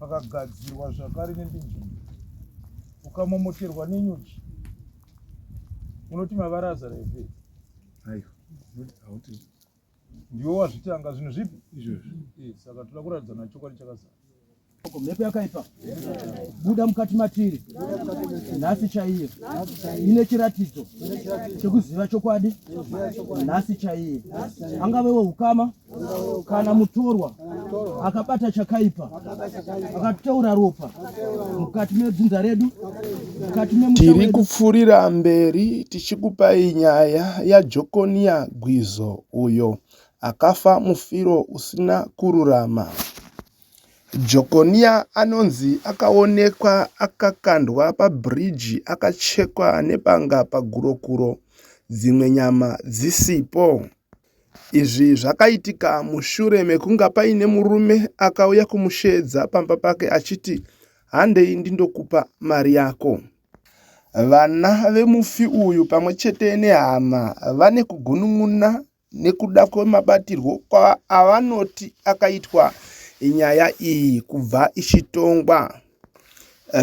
Pakagadzirwa zvakare nembinjini. Ukamomoterwa nenyuchi unoti mavara azara here? Aiwa, hauti. Ndiwe wazvitanga zvinhu zvipi izvozvo? Eh, saka toda kuratidzana chokwadi chakazara. Mhepo yakaipa buda mukati matiri nhasi chaiye, ine chiratidzo chekuziva chokwadi nhasi chaiye, angave weukama kana mutorwa akabata chakaipa akateura ropa mukati medzinza redu mukati memusha Tiri wedu. kupfuurira mberi tichikupai nyaya yaJokonia Gwizo uyo akafa mufiro usina kururama. Jokonia anonzi akaonekwa akakandwa pabhiriji akachekwa nebanga pagurokuro dzimwe nyama dzisipo. Izvi zvakaitika mushure mekunga paine murume akauya kumusheedza pamba pake achiti handei ndindokupa mari yako. Vana vemufi uyu pamwe chete nehama vane kugunun'una nekuda kwemabatirwo avanoti akaitwa nyaya iyi kubva ichitongwa.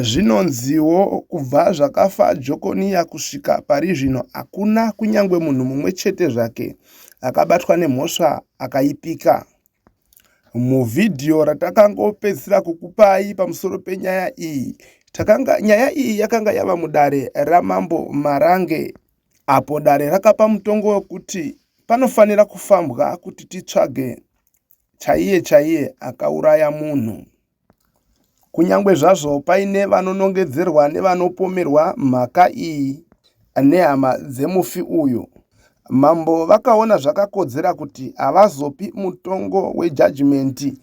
Zvinonziwo kubva zvakafa Jokoniya kusvika pari zvino hakuna kunyange munhu mumwe chete zvake akabatwa nemhosva akaipika. Muvhidhiyo ratakangopedzisira kukupai pamusoro penyaya iyi, takanga nyaya iyi yakanga yava mudare raMambo Marange apo dare rakapa mutongo wekuti panofanira kufambwa kuti titsvage chaiye chaiye akauraya munhu. Kunyangwe zvazvo paine vanonongedzerwa nevanopomerwa mhaka iyi nehama dzemufi uyu, mambo vakaona zvakakodzera kuti havazopi mutongo wejajimenti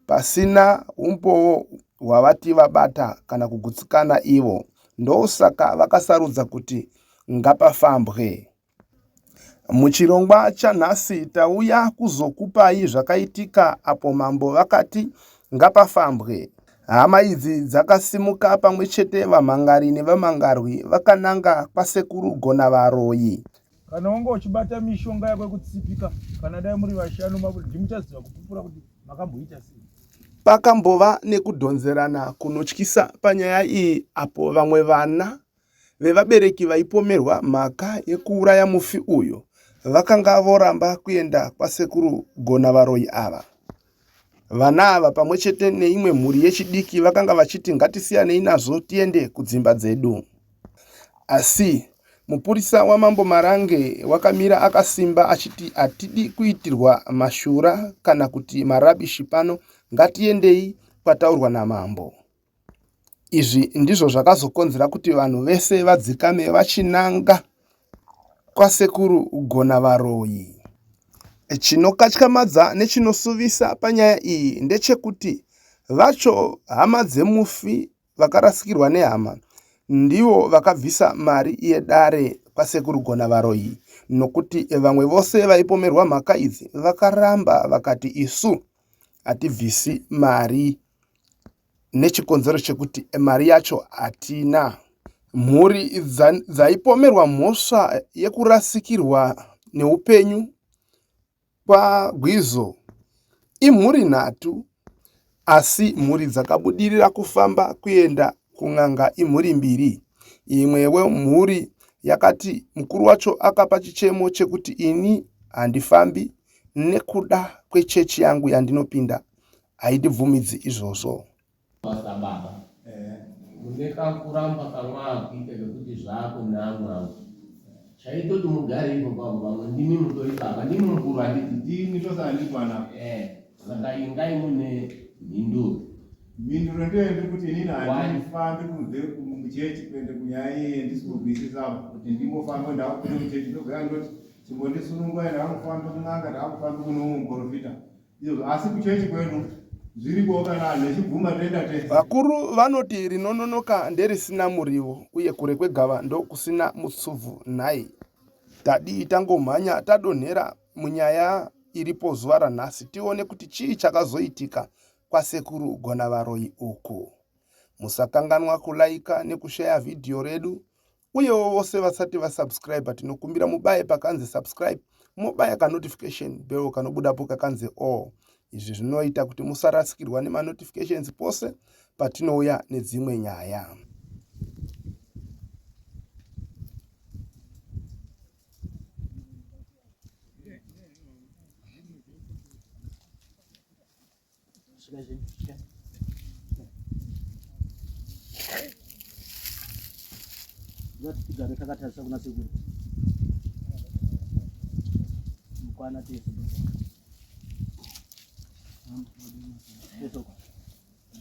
pasina umbowo hwavati vabata kana kugutsikana ivo. Ndosaka vakasarudza kuti ngapafambwe. Muchirongwa chanhasi tauya kuzokupai zvakaitika apo mambo vakati ngapafambwe. Hama idzi dzakasimuka pamwe chete vamhangari nevamangarwi vakananga kwasekuru Gonavaroyi. Kana wanga uchibata mishonga yako yekutsipika, kana dai muri vashanu ndimuchaziva kupupura kuti makamboita sei. Pakambova nekudhonzerana kunotyisa panyaya iyi apo vamwe vana vevabereki vaipomerwa mhaka yekuuraya mufi uyu vakanga voramba kuenda kwasekuru Gonavaroyi ava. Vana ava pamwe chete neimwe mhuri yechidiki vakanga vachiti ngatisiyanei nazvo tiende kudzimba dzedu. Asi mupurisa waMambo Marange wakamira akasimba achiti hatidi kuitirwa mashura kana kuti marabishi pano ngatiendei kwataurwa namambo. Izvi ndizvo zvakazokonzera kuti vanhu vese vadzikame vachinanga kwasekuru Gonavaroyi. Chinokatyamadza nechinosuvisa panyaya iyi ndechekuti vacho hama dzemufi vakarasikirwa nehama ndivo vakabvisa mari yedare kwasekuru Gonavaroyi nokuti vamwe vose vaipomerwa mhaka idzi vakaramba vakati isu hatibvisi mari nechikonzero chekuti mari yacho hatina. Mhuri dzaipomerwa mhosva yekurasikirwa neupenyu kwaGwizo imhuri nhatu asi mhuri dzakabudirira kufamba kuenda kun'anga imhuri mbiri. Imwewo mhuri yakati mukuru wacho akapa chichemo chekuti ini handifambi nekuda kwechechi yangu yandinopinda haindibvumidzi izvozvo. Basa baba mune kakuramba kamwakuita kekuti zvakunamwa chaitoti mugare ipo pavo vamwe ndimi mutori baba ndimi mukuru handiti ndimi tosara ndiri pana eh saka ingai mune mhinduro mhinduro ndiyo ndiri kuti inini handifambi kunze muchechi kuende kunyaya iye ndisi kurwisisa kuti ndingofambe ndakupinda muchechi ndobva ndoti chimbondisunungurai ndakufambe kun'anga ndakufambe kuno muprofita Izvozvo asi kuchechi kwedu zvirikowo kana vanhu vechibvuma toenda tese. Vakuru vanoti rinononoka nderisina muriwo uye kure kwegava ndokusina mutsubvu nhai. Tadii tangomhanya tadonhera munyaya iripo zuva ranhasi tione kuti chii chakazoitika kwasekuru Gonavaroyi uku. Musakanganwa kulaika nekusheya vhidhiyo redu Uyewo vose vasati vasubscribe tinokumbira mubaye pakanzi subscribe mobaya kanotification bell kanobudapo kakanzi all. Izvi zvinoita kuti musarasikirwa nemanotifications pose patinouya nedzimwe nyaya. Tigare takatarisa kuna sekuru mukwana tese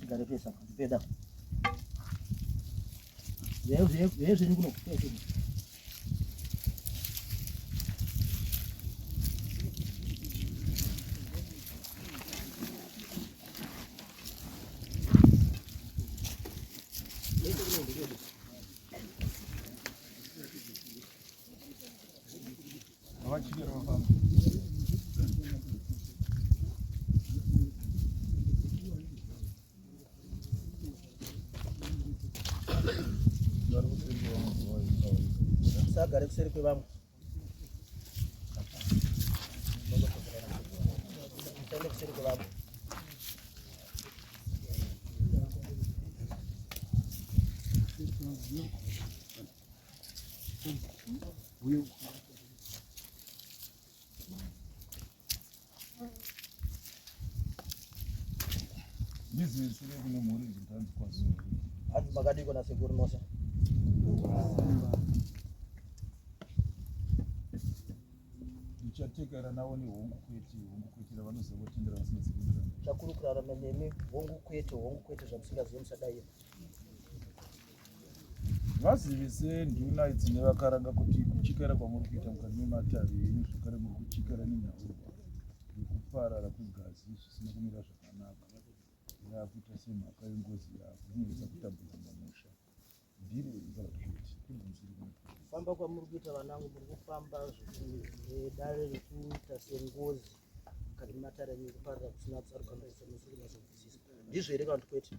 tigare pesa peda zvezvenyu kuno Sagare kuseri kwevamwe. Musaende kuseri kwevamwe. Ndizivisire kune mhuri dzotanzi kwazuri. Hanzi makadiko nasekuru Mose. Ndichatekera navo nehongu kwete, hongu kwete ravanoziva votendera vasingazivi votendera. Chakuru kurarama nemi hongu kwete, hongu kwete zvamusingazivi musadaira. Vazivise nduna idzi nevakaranga kuti kuchikara kwamuri kuita mukati mematare enyu zvakare muri kuchikara nenhaurwa yekuparara kwegazi zvisina kumira zvakanaka yakuita semhaka yengozi yakunyanyisa kutambudza mamusha ndiro kana kuti ibvunziri kufamba kwamuri kuita vanangu muri kufamba nedare rekuita sengozi mukati mematare enyu kuparara kusina tsarukano musiri kunyatsonzwisisa ndizvo here kana kuti kwete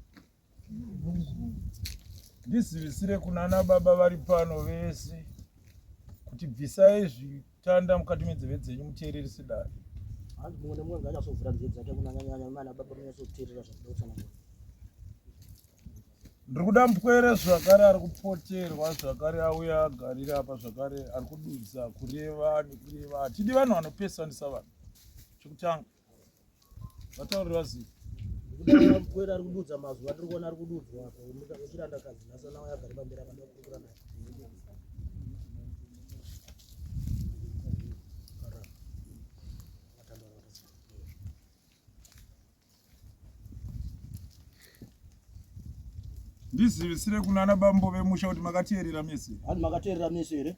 Ndizivisire kunana baba vari pano vese kuti bvisai zvitanda mukati menzeve dzenyu muteerere sedare. Hanzi mumwe nemumwe ngaanyatsovhura nzeve dzake kunanyanyanya mana baba munyatsoteerera zvakuda kutsanangura. Ndiri kuda mupwere zvakare ari kupoterwa zvakare auya agarira apa zvakare ari kududza kureva nekureva. Hatidi vanhu vanopesanisa vanhu. Chekutanga. Vataurira vazivi. Mkwera ari kududza mazwi atiri kuona ari kududzwa apa wechirandakadzi nhasi ana waya agari pamberi apa ndokurukura naye. Ndizivisire kunana bambo vemusha kuti makateerera mese. Hanzi makateerera mese here?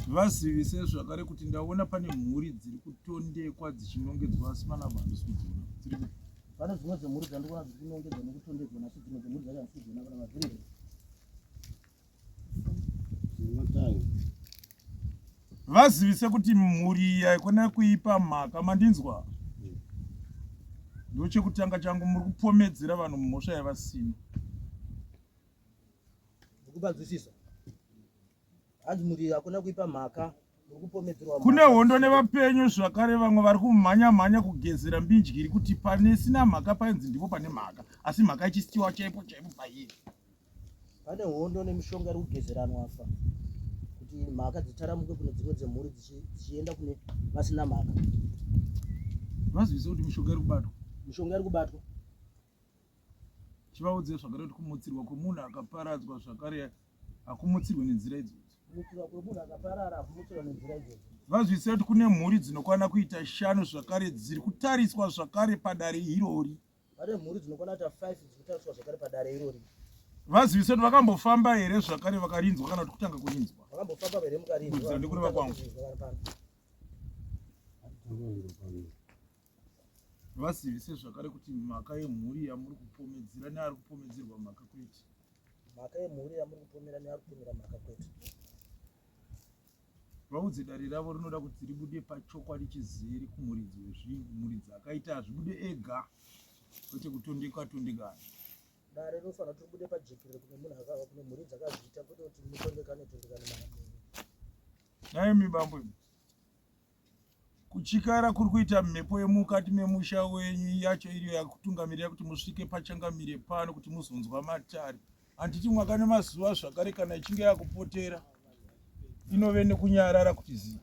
Vazivise zvakare kuti ndaona pane mhuri dziri kutondekwa dzichinongedzwa asi vanava handisi kudziona. Dziri kupi? Pane dzimwe dzemhuri dzandikuona dziri kunongedzwa nekutondedzwa nasi dzimwe dzemhuri dzacho handisi kudziona kana madziri here? Vazivise kuti mhuri iyi haikona kuipa mhaka mandinzwa? Ndochekutanga changu muri kupomedzera vanhu mhosva yavasina. Ndikupanzwisisa. Hanzi muri hakuna kuipa mhaka muri kupomedzerwa. Kune hondo nevapenyu zvakare vamwe vari kumhanya mhanya kugezera mbinjiri kuti pane sina mhaka painzi ndipo pane mhaka asi mhaka ichisiwa chaipo chaipo pairi. Pane hondo nemishonga iri kugezeranwa apa kuti mhaka dzitaramuke kune dzimwe dzemhuri dzichienda kune vasina mhaka. Vazivise kuti mishonga iri kubatwa. Mishonga iri kubatwa. Chivaudze zvakare kuti kumutsirwa kwemunhu akaparadzwa zvakare hakumutsirwe nenzira idzodzo. Kumutsirwa kwemunhu akaparara hakumutsirwa nenzira idzodzo. Vazivise kuti kune mhuri dzinokwana kuita shanu zvakare dziri kutariswa zvakare padare irori. Pane mhuri dzinokwana kuita 5 dziri kutariswa zvakare padare irori. Vazivise kuti vakambofamba here zvakare vakarinzwa kana kuti kutanga kurinzwa. Vakambofamba here mukarinzwa? Ndikureva kwangu. Vazivise zvakare kuti mhaka yemhuri yamuri kupomedzera neari kupomedzerwa mhaka kwete. Mhaka yemhuri yamuri kupomera neari kupomera mhaka kwete. Vaudze dare ravo rinoda kuti ribude pachokwadi chizere kumuridzi wezvinhu. Muridzi akaita azvibude ega kwete kutondeka tondekana. Dare rinofanira kuti ribude pajekerere kune munhu akava kune mhuri dzakazviita kwete kuti mutondekane tondekane mhaka. Naimi bambo imi. Kuchikara kuri kuita mhepo yemukati memusha wenyu yacho iriyo yakutungamirira kuti musvike pachangamire pano kuti muzonzwa matare. Handiti mwaka nemazuva zvakare kana ichinge yakupotera inove nekunyarara kuti zii.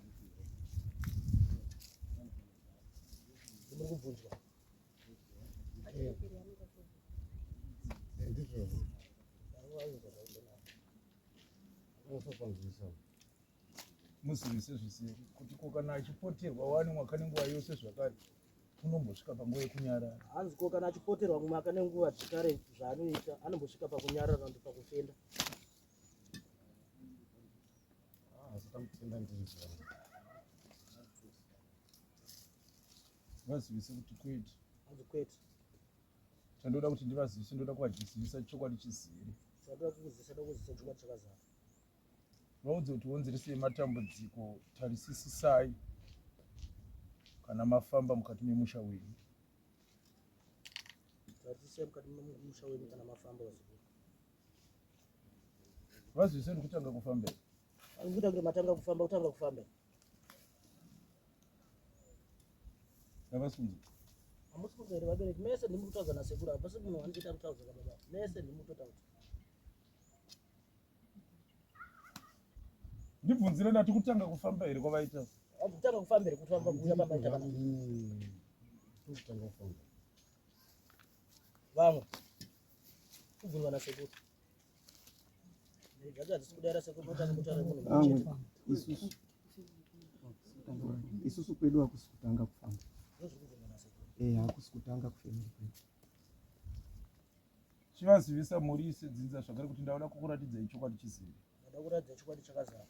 Muzivise zvisiri kuti ko kana achipoterwa wani mwaka nenguva yose zvakare unombosvika panguva yekunyarara. Hanzi ko kana achipoterwa mwaka nenguva zvekare zvaanoita anombosvika pakunyarara kana kuti pakufenda. Vazivise kuti kwete. Hanzi kwete. Chandoda kuti ndivazivise ndoda kuvajizivisa chokwadi chizere. Chandoda kukuzivisa ndoda kuzivisa chokwadi chakazara. Vaudze kuti honzeresi yematambudziko tarisisisai kana mafamba mukati memusha wenyu. Tarisisai mukati memusha wenyu kana mafamba vazukuru. Vazivise kuti kutanga kufamba here? Kuita kuti matanga kufamba kutanga kufamba. Havasi kunzwa. Hamusi kunzwa here vabereki? Mese ndimi kutaudza nasekuru hapasi munhu wandikuita kutaudza kababa. Mese ndimi kutotaudza. Ndibvunzire ndati kutanga kufamba here kwavaita? Kutanga kufamba here kufamba kuuya pamaita kana? Kutanga kufamba. Vamwe. Kubvunzwa nasekuru. Zvacho hadzisi kudaira sekuru kutanga kutaura munhu mumwe chete. Isusu isusu kwedu hakusi kutanga kufamba. Ndozviri kubvunzwa nasekuru. Eh, hakusi kutanga kufamily kwedu. Chivazivisa mhuri isedzinza zvakare kuti ndauda kukuratidzai chokwadi chizere. Ndauda kuratidza chokwadi chakazara.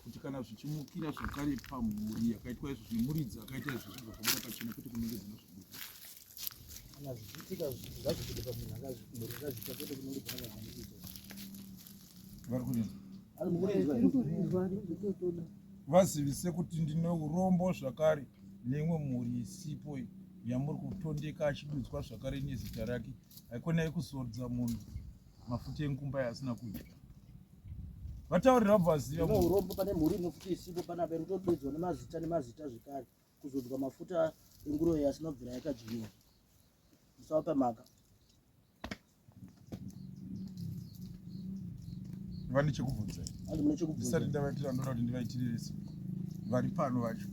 Kuti kana zvichimukira zvakare pamhuri yakaitwa izvo zvemuridzi akaita izvo zvibva zvabuda pachena kwete kunongedzana zvabuda. Kana zvichiitika ngazvibude pamunhu akazvimhuri akazviita kwete kunongedzana zvamuridzi. Vari kurinzwa? Ari mukurinzwa. Tiri kurinzwa ndozvototoda. Vazivise kuti ndine urombo zvakare neimwe mhuri isipo yamuri kutondeka achidudzwa zvakare nezita rake haikonai kuzodza munhu mafuta engumba yaasina kudya vataurira vabva vaziva Ndine urombo pane mhuri imwe futi isipo panapa iri kutodedzwa nemazita nemazita zvekare kuzodzwa mafuta enguruve asina kubvira yakadyiwa musavapa mhaka Vane chekubvunza here? Hanzi mune chekubvunza. Ndisati ndavaitira ndoda kuti ndivaitire vese vari pano vacho.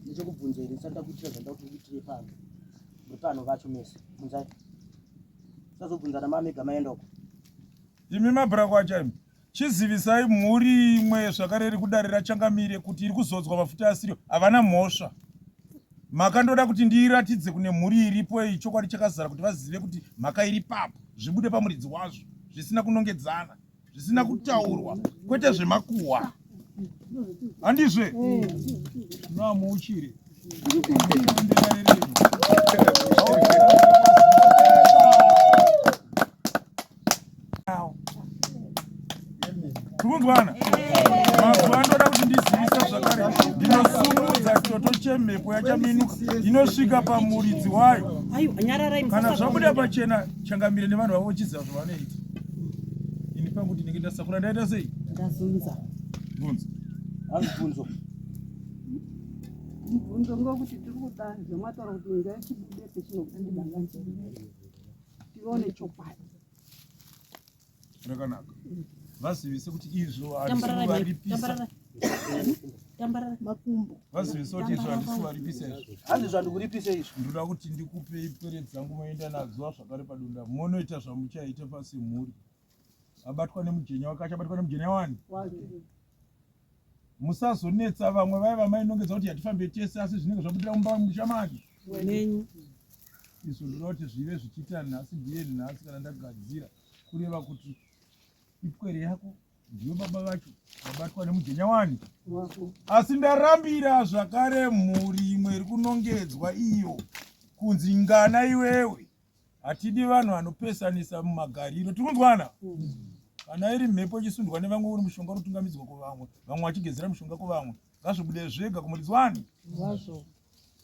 Mune chekubvunza here? Ndisati ndakuitira zvandoda kuti ndikuitire pano. Muri pano vacho mese. Bvunzai. Musazobvunzana mamega maenda uko. Imi mabhurako acho imi. Chizivisai mhuri imwe zvakare iri kudare raChangamire kuti iri kuzodzwa mafuta asiriwo havana mhosva. Mhaka ndoda kuti ndiiratidze kune mhuri iripo iyi chokwadi chakazara kuti vazive kuti mhaka iri papo zvibude pamuridzi wazvo zvisina kunongedzana zvisina kutaurwa kwete zvemakuhwa. Handizve? Namuchire. Tikunzwana? Mazuva andoda kuti ndizivise zvakare ndinosumudza choto chemhepo yachaminuka inosvika pamuridzi wayo. Kana zvabuda pachena changamire nevanhu vavo vochiziva zvavanoita. Ini pangu ndinenge ndasakura ndaita sei? Ndazunza. Bvunzo. Hanzi bvunzo. Mubvunzo ngokuti tiri kuda zvamataura kuti ngachibude pechinobuda ngachibude tione chokwadi. Rakanaka. Vazivise kuti izvo handisi kuvaripisa. Makumbo. Vazivise kuti izvo handisi kuvaripisa izvo. Hanzi zvandikuripise izvo. Ndinoda kuti ndikupei pwere dzangu moenda nadzo zvakare padonda monoita zvamuchaita pasi mhuri. Abatwa nemujenya wake achabatwa nemujenya wani? Wake. Musazonetsa vamwe vaya vamainongedza kuti hatifambe tese asi zvinenge zvabudira mumba musha make. Menyu. Izvo ndinoda kuti zvive zvichiita nhasi ndiye nhasi kana ndagadzira kureva kuti ipwere yako ndiyo baba vacho vabatwa nemujenya wani. Wako. Asi ndarambira zvakare mhuri imwe iri kunongedzwa iyo kunzi ngana iwewe. Hatidi vanhu vanopesanisa mumagariro. Tiri kunzwana? Kana iri mhepo ichisundwa nevamwe uri mushonga unotungamidzwa kuvamwe, vamwe vachigezera mushonga kuvamwe. Ngazvibude zvega kumuridzi wani. Wazvo.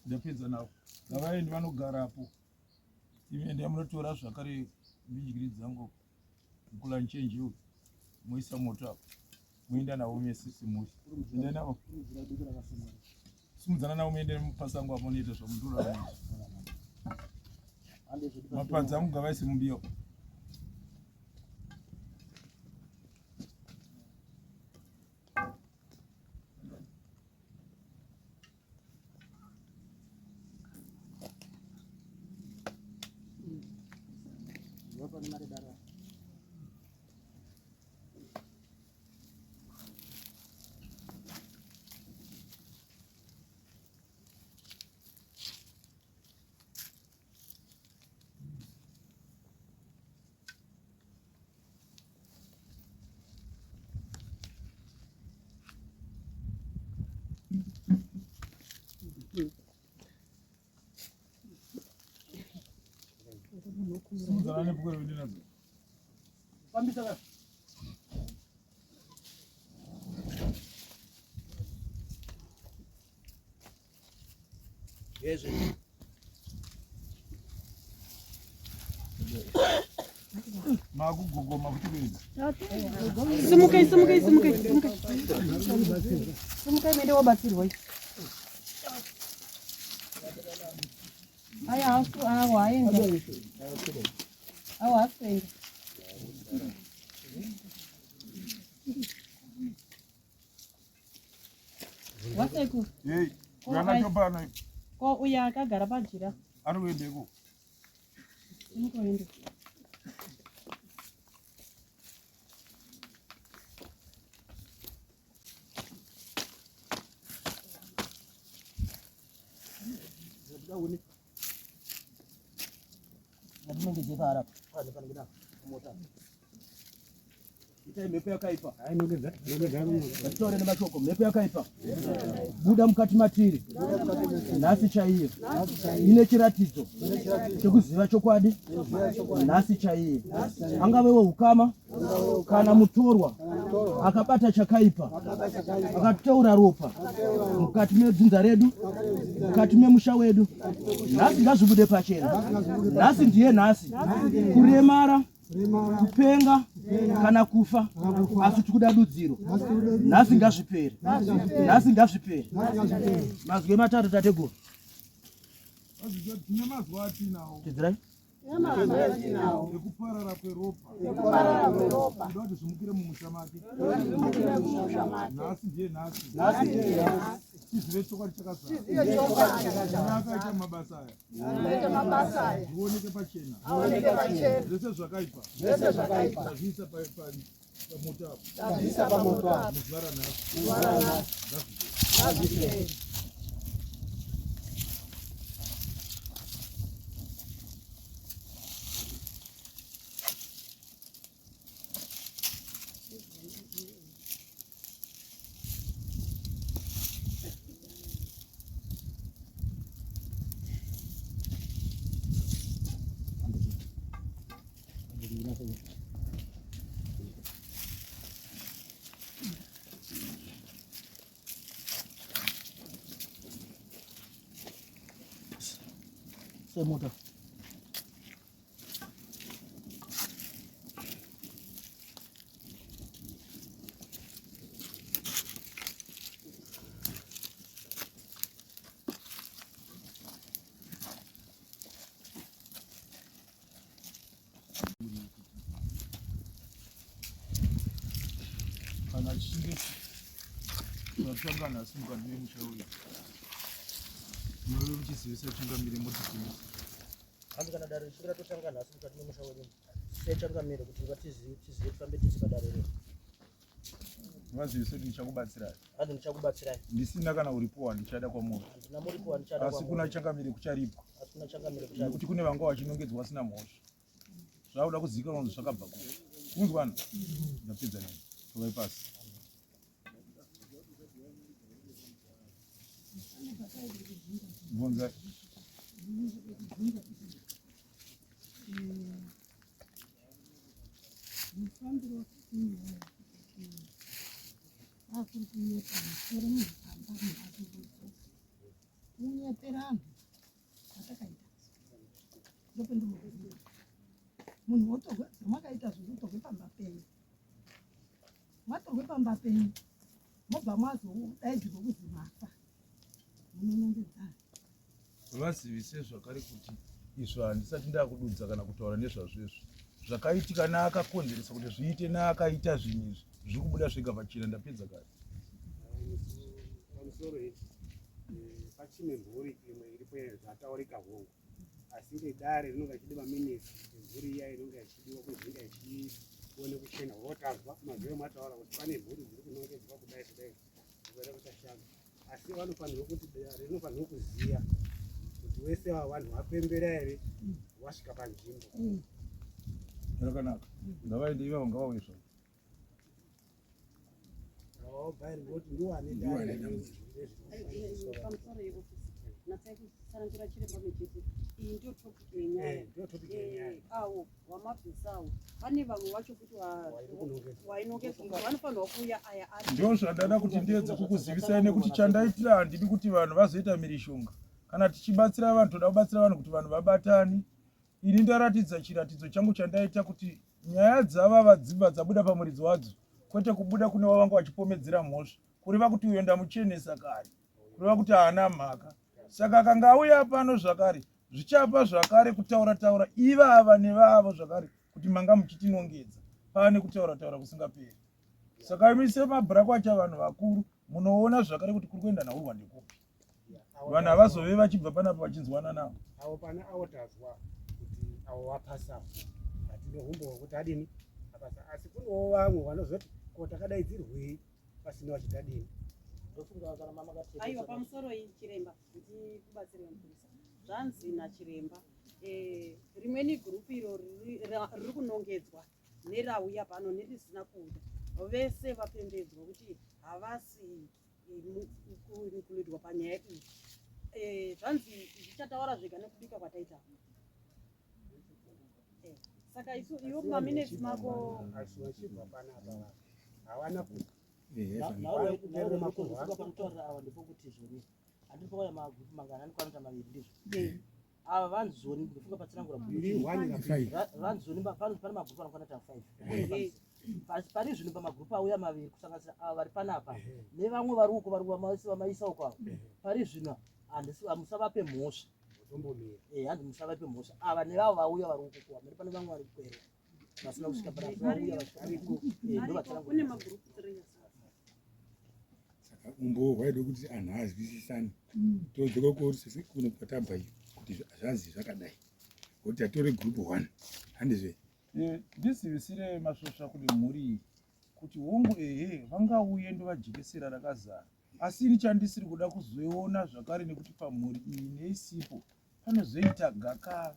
Ndapedza navo. Ngavaende vanogarapo. Imi endai munotora zvakare mbinjiri dzangu. Mukula nchenje uyu. Moisa moto apo. Muinda navo mese semhuri. Enda navo. Simudzana navo muende pasango apo munoita zvamunoda. Mapanzi angu ngavaise mumbiya. Fambisa ka. Yezve. Makugogoma kuti kuedza. Simukai, simukai, simukai, simukai. Simukai muende wabatsirwa. Aya haasi awo aenda. Awo haasi kuenda. Wasekuru. Hey, uyana chopano. Ko uya akagara pajira. Ari kuendeko. Simuka uende. Ngatinongedze paari apa. Pane pane kuda mota. Itai mhepo yakaipa. Ngatitaure nemashoko. Mhepo yakaipa. Buda mukati matiri. Nhasi chaiye. Ine chiratidzo chekuziva chokwadi. Nhasi chaiye. Angave weukama kana mutorwa akabata chakaipa akataura ropa mukati medzinza redu mukati memusha wedu nhasi ngazvibude pachena nhasi ndiye nhasi kuremara kupenga kana kufa asi tikuda dudziro nhasi ngazvipere nhasi ngazvipere mazwi ematatu tateguru Tine mazwi atinawo. Tidzirai. Ekuparara kweropa. Kuda kuti zvimukire mumusha make. Nhasi ndiye nhasi. Tizive chokwadi chakazara. Akaita mabasa aya. Zvioneke pachena. Zvese zvakaipa. Tazviisa pamoto apo. Muzuva ranhasi. Ngazvipere. Semota. Kana chichinge zvatanga nhasi mukati memusha uyu munove muchizivisa changamire motizivisa. Hanzi kana dare richinge ratotanga nhasi mukati memusha wedu sechangamire kuti vatizive tizive tifambe tese padare rero. Vazivise kuti ndichakubatsirai. Hanzi ndichakubatsirai. Ndisina kana uripo wandichada kwamuri. Handina muripo wandichada Asi kuna changamire kucharipwa. Asi kuna changamire kucharipwa. Nekuti kune vanga vachinongedzwa vasina mhosva. Zvakuda kuzivikanwa kunzi zvakabva kupi. Kunzwana? Ndapedza nemi. Tovai pasi. Bvunza. Kunyepera anhu atakaita ndopendinokuziva munhu wotorwe zvamakaita zvokutorwe pamba penyu matorwe. pamba penyu mobva mwazodaidzirwa kuzi mafa munonongedzana. Vazivise zvakare kuti izvo handisati ndakududza kana kutaura nezvazvo izvo zvakaitika naakakonzeresa kuti zviite naakaita zvinhu izvi zviri kubuda zvega pachena ndapedza kare. Pamusoro ichi eh, pachine mhuri imwe iripo zvataurika hongu asi ngedare rinonga richida maminitsi emhuri iya inonga ichidiwa kunzi inga ichione kuchena votanzwa mazwi emataura kuti pane mhuri dziri kunongedzwa kudai kudai kuda kuchashanda asi vanofanirwa kuti dare rinofanirwa kuziva kuti wese ava vanhu vapembera here wasvika panzvimbo rakanaka ngavaende ivavo ngavauye zvavo Pamusoro yeofisi natsai kutsanangura chiremba mechete iyi ndiyo topic yenyaya awo wamabvisawo pane vamwe vacho futi wainongedzwa vanofanirwa kuuya aya ndo zvandada kuti ndiedze kukuzivisai nekuti chandaitira handidi kuti vanhu vazoita mhirizhonga kana tichibatsira vanhu toda kubatsira vanhu kuti vanhu vabatane Ini ndaratidza chiratidzo changu chandaita kuti nyaya dzavava dzibva dzabuda pamuridzi wadzo kwete kubuda kune wavanga vachipomedzera mhosva kureva kuti uyo ndamuchenesa kare kureva kuti haana mhaka saka akanga auya pano zvakare zvichapa zvakare kutaura taura ivava nevavo zvakare kuti manga muchitinongedza pane kutaura taura kusingaperi saka imi semabhurakwacha vanhu vakuru munoona zvakare kuti kuri kuenda nhaurwa ndekupi vanhu havazove vachibva panapa vachinzwana navo avo pana avo tazwa kuti avo vapasa hatine humbo hwekuti adini apasa asi kunewo vamwe vanozoti ko takadaidzirwei pasina vachitadini aiwa pamusoro iyi chiremba ndikubatsire mupurisa zvanzi nachiremba eh, rimweni gurupu iro riri kunongedzwa nerauya pano nerisina kuuya vese vapembedzwa kuti havasi kuincludwa panyaya iyi eh, zvanzi zvichataura zvega nekubika kwataita eh, saka isu iwe mumaminetsi mako hawana ku ava ndepokuti zvoni handiri pakauya magupu mangana andikwanota maviri ndizvo ava vanzoni ndofunga patsanangura vanzoni pane magrupu anokwana ta five pari zvino pamagrupu auya maviri kusanganisira ava vari panapa nevamwe vari uko vari vamaisa uko ava pari zvino musavape mhosva eh, hanzi musavape mhosva ava nevavo vauya vari uko kuva mene pane vamwe vari kukwera vasina kusvika panapa vauya vasvika eh, ndovatsanangura Saka umbowo hwaida kuti anhu azwisisane mm. todzoka kuorisese kuno kwatabva iyo kuti zvanzi zvakadai kuti tatore group one handizve eh, ndizivisire masvosva kune mhuri iyi kuti hongu ehe vangauye ndovajekesera rakazara asi ini chandisiri kuda kuzoiona zvakare nekuti pamhuri iyi neisipo panozoita gakava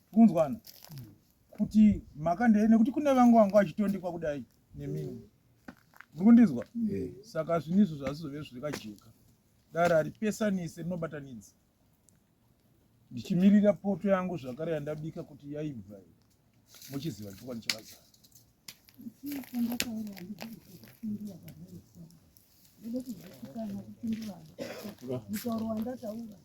tikunzwana kuti mhaka ndeye nekuti kune vangu vanga vachitondekwa kudai nemimwe muri kundizwa eh. saka zvinhu izvo zvazizove zvakajeka dare haripesanise rinobatanidza ndichimirira poto yangu zvakare yandabika kuti yaibva muchiziva chokwadi chakazara mutauro wandataura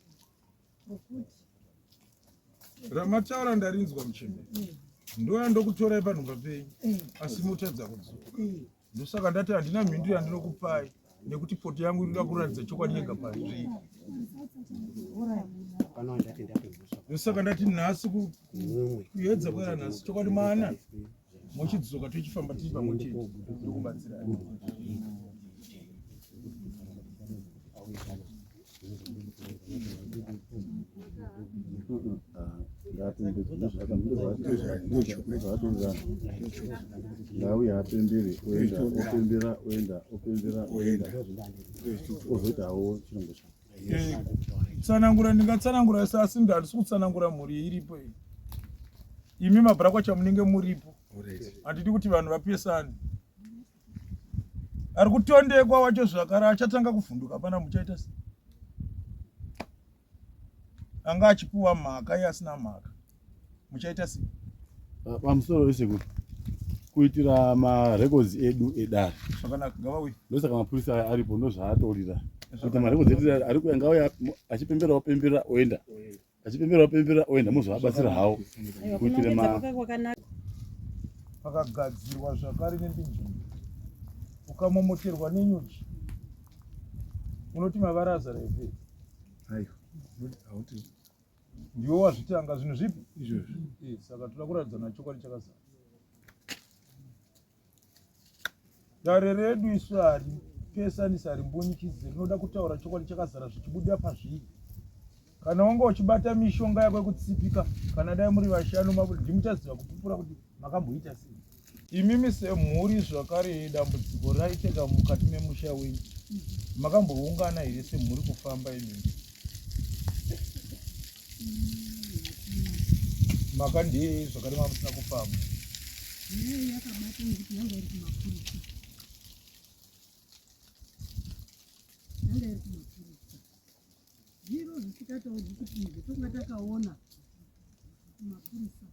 ramataura ndarinzwa muchembere mm. ndoya ndokutorai panhumba penyu mm. asi motadza kudzoka mm. ndosaka ndati handina mhinduro yandinokupai nekuti poto yangu inoda kuratidza chokwadi yega pazviri ndosaka ndati nhasi kuyedza kwera nhasi chokwadi maana mochidzoka tochifamba tiri pamwe chete ndokubatsirai Ngauye apembere oenda opembera oenda opembera oenda ozoitawo chirongo chake. Tsanangura ndingatsanangura asi asi handisi kutsanangura mhuri iripo iyi. Imi mabhurakwacha munenge muripo. Handidi kuti vanhu vapesane. Ari kutondekwa wacho zvakare achatanga kuvhunduka pana muchaita sei? Anga achipuwa mhaka iye asina mhaka. Muchaita sei? Pamusoro wese kuti kuitira marecords edu edare. Zvakanaka ngavauye. Ndosaka mapurisa aya aripo ndozvaatorira. Kuti marecords edu ari kuya ngauya achipembera opembera oenda. Achipembera opembera oenda mozovabatsira hawo kuitira ma pakagadzirwa zvakare nembinjini. Ukamomoterwa nenyuchi unoti mavara azara here? Aiwa, hauti ndiwe wazvitanga zvinhu zvipi izvozvo? Eh, saka toda kuratidzana chokwadi chakazara. Dare redu isu haripesanisi, harimbunyikidzi, rinoda kutaura chokwadi chakazara zvichibuda pazviri. Kana wanga uchibata mishonga yako yekutsipika, kana dai muri vashanu mabuda, ndimuchaziva kupupura kuti makamboita sei. Imimi semhuri zvakare dambudziko raiteka mukati memusha wenyu, makamboungana here semhuri kufamba imimi? Maka ndeyei zvakare mamusina kufamba? Nyaya yakabata nekuti yanga iri kumapurisa. Yanga iri kumapurisa. Zviro zvisikataurwi kuti izvi tonga takaona kumapurisa.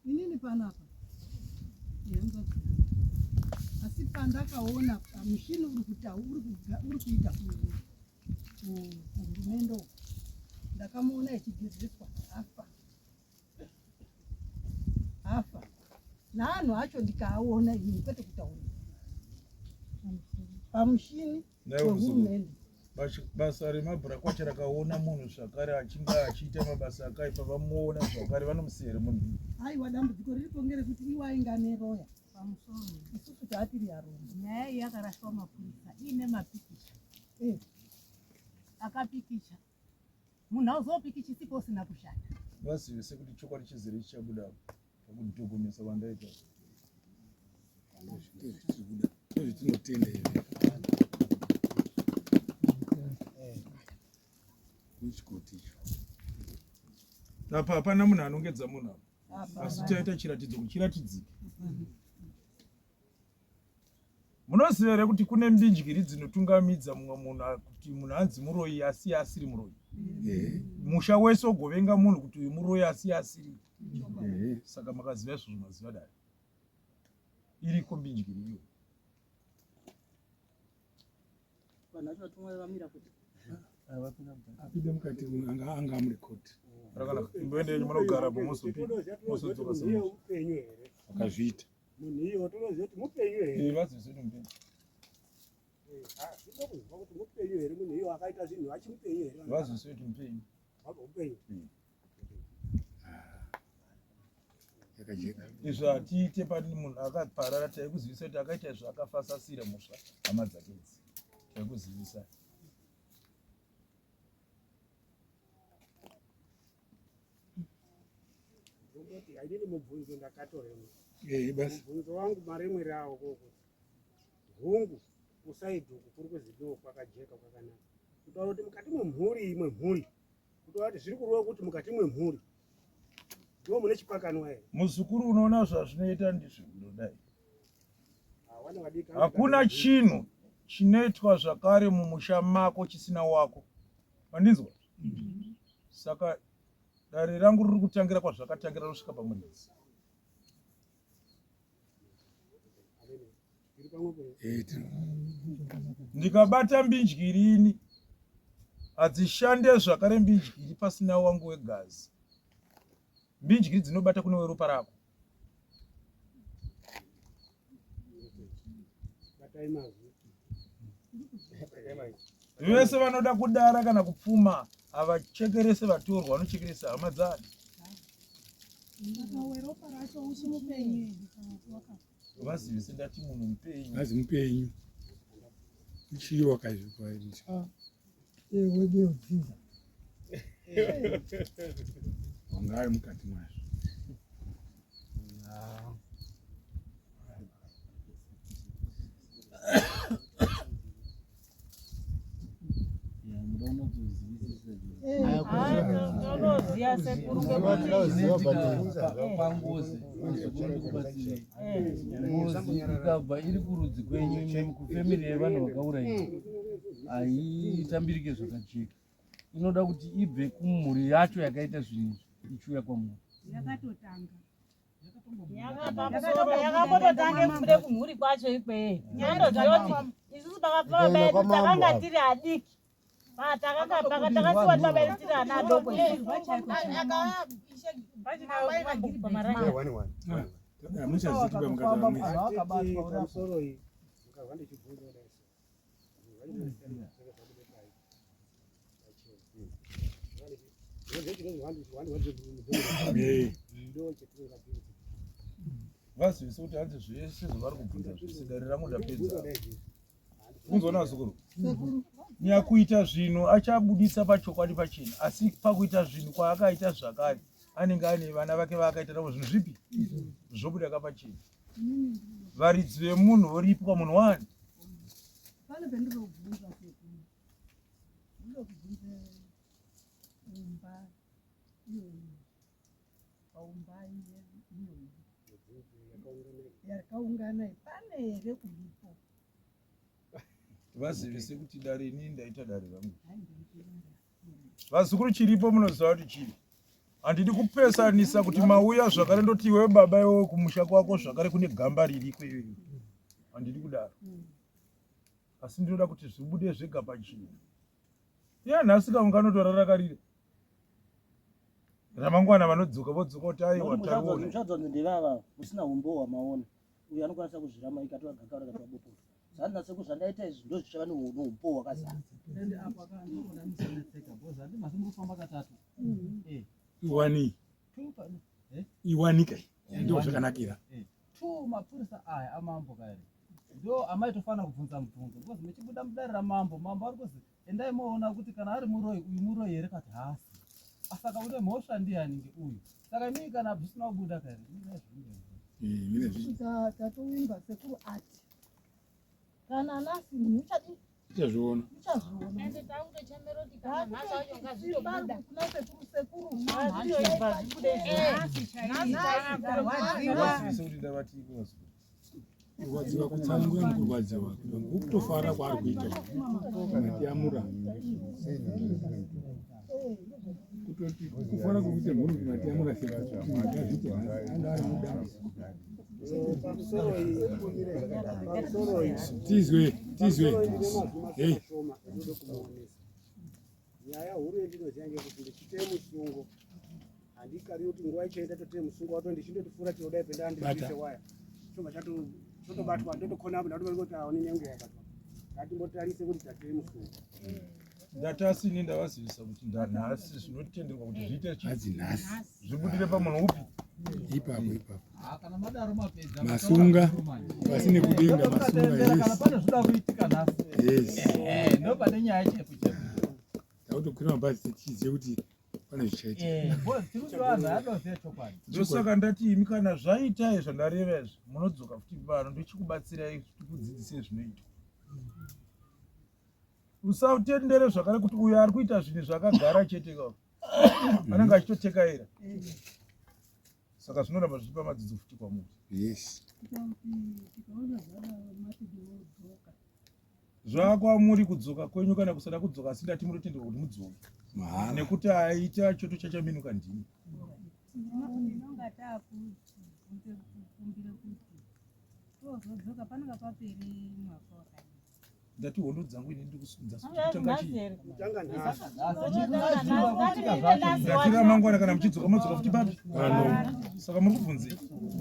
Inini panapa ihanzvadzi yangu. Asi pandakaona pamushini uri uri kuita kuhurumende uko ndakamuona echigezeswa afa afa naanhu acho ndikaaona inini kwete kutaura pamushini wehurumende. Basa remabhurakwacha rakaona munhu zvakare achinge achiita mabasa akaipa, vamuona zvakare vanomusiya here munhu? Aiwa, dambudziko riripo ngerekuti iwo ainge ane roya pamusoro, isusu taatiri arombo. Nyaya iyi yakarashwa mapurisa iine mapikicha akapikicha munhu auzopikichi sipo usina kushanda. Vazive sekuti chokwadi chizere chichabuda pakudhogomesa kwandaita. Ndozvitinotenda izvi. Nechikoti icho. Apa hapana munhu anongedza munhu apa, asi taita chiratidzo kuti chiratidzike. Munoziva here kuti kune mbinjiri dzinotungamidza mumwe munhu kuti munhu anzi muroyi asi asiri muroyi? Musha wese ugovenga munhu kuti uyu muroyi asi asiri. Saka makaziva izvozvo, maziva dare. Iriko mbinjiri iyo. Vanhu vacho vatumwa vamira kuti apinde mukati anga anga amurekodi. Rakanaka. Imboende yenyu munogara po mozodzoka semunhu. Upenyu here? Akazviita. Munhu iye watonoziva kuti mupenyu here? Eh, vazivise kuti mupenyu. Eh, ah, zvinoda kuziva kuti mupenyu here munhu iye akaita zvinhu achimupenyu here? Vazivise kuti mupenyu. Mupenyu. Yakajeka. Izvo hatiite pani munhu akaparara, taikuzivisa kuti akaita izvo akafasasira mhosva hama dzake idzi. Taikuzivisa. Ndongoti hainini mubvunzo ndakatoremwa. Eh, basi. Mubvunzo wangu maremwere awo kokuti hungu kusaidhi uku kuri kuzidiwo kwakajeka kwakanaka. Kutaura kuti mukati mwemhuri imwe mhuri kutaura kuti zviri kureva kuti mukati mwemhuri ndiwo mune chipakanwa here? Muzukuru unoona zvazvinoita ndizvo ndodai. Hawana vadiki. Hakuna chinhu chinoitwa zvakare mumusha mako chisina wako. Mandinzwa? Saka dare rangu riri kutangira kwazvakatangira rosvika pamuridzi. Ndikabata mbinjiri ini hadzishande zvakare mbinjiri pasina wangu wegazi. Mbinjiri dzinobata kune weropa rako. Vese vanoda kudara kana kupfuma havachekerese vatorwa, vanochekeresa hama dzani. Vazivise ndati munhu mupenyu. Vazi mupenyu. Uchiri wakazvikwa. Wedu yodzidza. Wanga ari mukati mwazvo. Tonoziva sekuru pangozi ndikubatsirei. Ngozi ikabva iri kurudzi kwenyu imimi kufemiri yevanhu vakauraiwa haitambirike zvakajeka. Inoda kuti ibve kumhuri yacho yakaita zvinhu izvi ichiuya kwamuri. Yakatotanga. Yakambototange kubude kumhuri kwacho ikweyo. Ndoziva kuti isusu pakafa baba edu takanga tiri adiki. Takasiwa baba edu tiri ana adoko. Hamuchazivi bamukadzi. Pamusoro iyi. Ukazwa ndichibvunza kudai so. Vazivise kuti hanzi zvese zvavari kubvunza zvese dare rangu ndapedza. Kunzwa vazukuru. Nyakuita zvinhu achabudisa pachokwadi pachena asi pakuita zvinhu kwaakaita zvakare anenge ane vana vake vaakaita navo zvinhu zvipi zvobuda kapachena. Varidzi vemunhu voripwa munhu wani. Pane pendinobvunza sekuru. Ndinoda kubvunza umba iyoyi. Paumba iyoyi. Yakaungana pane here uripo? Vazivise kuti dare ini ndaita dare rangu. Vazukuru chiripo munoziva kuti chii? Handidi kupesanisa kuti mauya zvakare ndoti iwewe baba iwewe kumusha kwako zvakare kune gamba ririko iwewe. Handidi kudaro. Asi ndinoda kuti zvibude zvega pachena. Iye nhasi kamwe kanotora rakarira. Ramangwana vanodzoka vodzoka kuti aiwa tariona. Muchadzwa ndevava musina humbowo hwamaona. Uyo anokwanisa kuzvirama ikatora gakava rikatora bopoto. Zvanzi sekuru zvandaita izvi ndozvichava neumbowo hwakazara. Ende apa ka ndinoona musanetseka because handi masi muri kufamba katatu. Eh. Iwani. Eh? Iwani kai. Ndizvo zvakanakira. Eh. Two mapurisa aya amambo kaere. Ndo amaitofanira kubvunza mubvunzo because muchibuda mudare ramambo mambo ari kuzi endai moona kuti kana ari muroyi uyu muroyi here kati haasi. Saka une mhosva ndiyani ngeuyu. Saka imii kana zvisina kubuda kaere. Tatowimba sekuru ati kana nasi munhu uchadi Tichazviona. Tichazviona. Ende takutochemera kuti kana nhasi wacho ngazvitobuda. Kuna sekuru sekuru. Ngazvitoibva zvibude nhasi Vazivise kuti ndavati vazukuru. Kurwadziwa kutsanangura mukurwadziwa kutofara kwaari kuita matiyamura kutoti kufara kwekuita mhuri kuti matiyamura sematazviti anga ari mudambudziko tizwe tizwe hey. Nyaya huru yendinoziva ngekuti ndichitee musungo handikari kuti nguva ichaenda totee musungo wato ndichindoti tinodai penda ndibvise waya chobva chotobatwa ndotokona apo ndatoona kuti aone nenguva yabatwa ngatimbotarise kuti tatee musungo Ndatasi ini ndavazivisa kuti ndanhasi zvinotenderwa kuti zviite chii nhasi zvibudire pamunhu upi ipapo ipapo Ah, kana madaro mapedza masunga pasine kudenga masunga kana yes pane zvinoda kuitika nhasi yes Eh, ndo pane nyaya chepu chepu takutokwira mabhazi tichiziva kuti pane zvichaitika Eh, because tiri kuti vanhu adoziva chokwadi ndosaka ndati imi kana zvaita zvandareva izvi munodzoka futi pano ndochikubatsirai kuti kudzidzisei zvinoitwa usatendere zvakare kuti uyo ari kuita zvinhu zvakagara chete ka anenge achitotekaira saka zvinoramba zvichipa madzidzo futi kwamuri yes zvakwamuri kudzoka kwenyu kana kusada kudzoka asi ndati munotenderwa kuti mudzoke nekuti aita choto chachaminuka ndimi Tinonga takukumbira kuti tozodzoka panonga papere mwaka wakadii. Ndati hondo dzangu ini ndikusunza kutanga chii? Ndati ramangwana kana muchidzoka modzoka futi papi? Pano. Saka muri kubvunzei?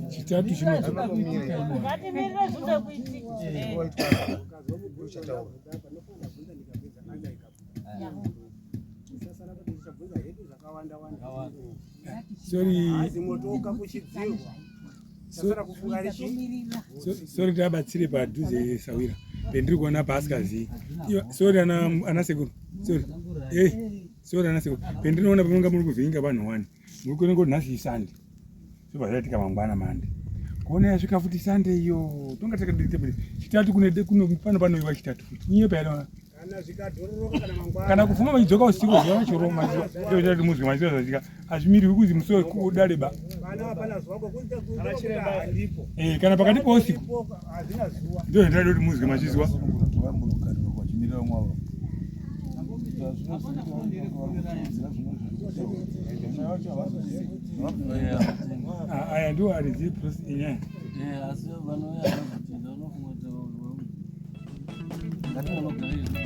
Chitatu chinodzoka. Ngatimirire zvinoda kuitika. Sorry. Motoka kuchidzirwa chasara kufunga richi Sorry tabatsire padhuze sawira. Pendiri kuona paasikazivi. Sorry ana ana sekuru. Sorry. Eh. Sorry ana sekuru. Pendinoona pamunga muri kuvhinga vanhu wani. Muri kuona kuti nhasi iSunday. Zvobva zvaitika mangwana mande. Kuona yasvika futi Sunday iyo. Tonga takadii tebule. Chitatu kune kuno pano panoiwa chitatu futi. Kunyepa yana. Kana zvikadhororoka kana mangwana. Kana kufuma vachidzoka usiku zuva vachiroma maziva. Ndio muzwe maziva zvasvika. Hazvimirwi kuzi musi wekudare ba. Kana hapana zuva kunze kunze handipo. Eh, kana pakati pousiku. Hazvina zuva. Ndio ndinoda kuti muzwe mazvizwa. Ah, aya ndiwo arizivi process inyaya. Eh, asi vanouya vanozotinda unofunga kuti ngatinonogara izvi.